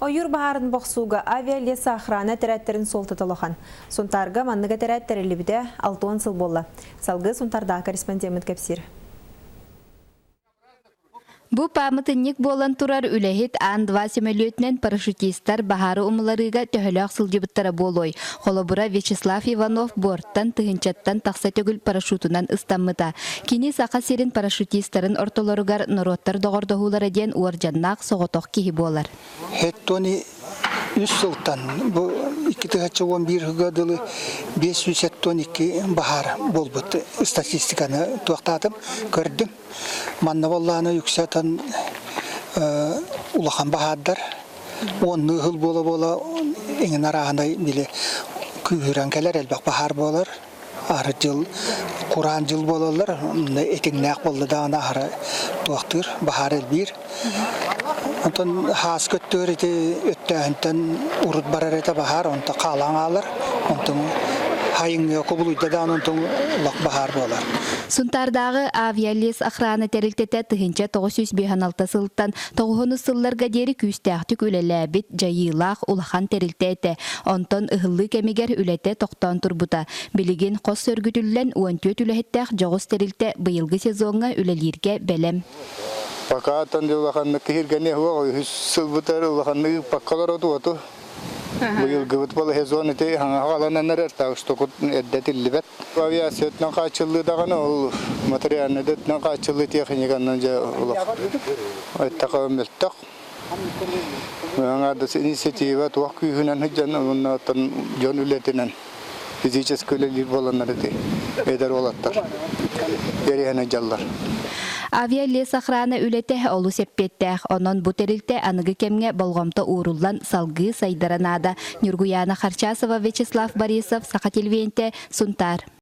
Ойуур баһаарын бохсууга авиалесоохрана этэрээттэрин суолтата улахан. Сунтаарга маннык этэрээт тэриллибитэ 60 сыл буолла. Салгыы Сунтаардааҕы корреспондеммыт кэпсиир. Бу пааматынньык буолан турар үлэһит Ан-2 сөмөлүөтүнэн парашютистар баһаары умуларыыга төһөлөөх сылдьыбыттара буолуой? Холобура, Вячеслав Иванов буортан тыһыынчаттан тахса төгүл парашютунан ыстаммыта. Кини Саха сирин парашютистарын ортолоругар норуоттар доҕордоһуулара диэн уордьаннаах соҕотох киһи буолар. Хеттони үс сылтан бу 2011 сылга дылы 572 баһаар буолбут статистиканы туохтаатым, көрдүм. Манна буоллаҕына үксэ атын улахан баһаардар уоннуу сыл буола-буола эҥин арааһынай били күүһүрэн кэлэр элбэх баһаар буолар. Аһары дьыл кураан дьыл буолаллар этиҥнээх буолла даҕаны аһара туохтуур баһаар элбиир. Онтон хааска өттүгэр ити өттөөһүнтэн урут барар этэ баһаар онто хаалан хаалар онтон хайыҥҥа кубулуйда даҕаны онтон олох баһаар буолар. Сунтаардааҕы авиалес охрана тэрилтэтэ 1956 сылтан тоҕуһунус сылларга диэри күүстээхтик үлэлээбит дьайыылаах улахан тэрилтэ этэ. Онтон ыһыллыы кэмигэр үлэтэ тохтоон турбута. Билигин хос сөргүтүллэн 14 үлэһиттээх дьоҕус тэрилтэ быйылгы сезоҥҥа үлэлииргэ бэлэм. Пока улаханнык киһиргэниэ суох үһүс сылбытыгар улаханнык ыыппакка олороту Быйылгыбыт буола сезон ити хаҥаҕаланан эрэр, так что эрдэ этиллибэт. Авиациятынан хааччыллыы даҕаны ол материальнай да өттүнэн хааччыллыы техниканан дьэ олох эттэхэ мөлтөх. Аҥаардас инициатива туох күүһүнэн сылдьан уонна оттон дьон үлэтинэн физически үлэлиир буоланнар ити эдэр уолаттар эриһэн сылдьаллар. Авиалесохрана үлэтэ олус эппиэттээх, онон бу тэрилтэ аныгы кэмҥэ болҕомто ууруллан салгыы сайдара наада. Ньургуйаана Харчасова, Вячеслав Борисов, Саха телевидениетэ, Сунтаар.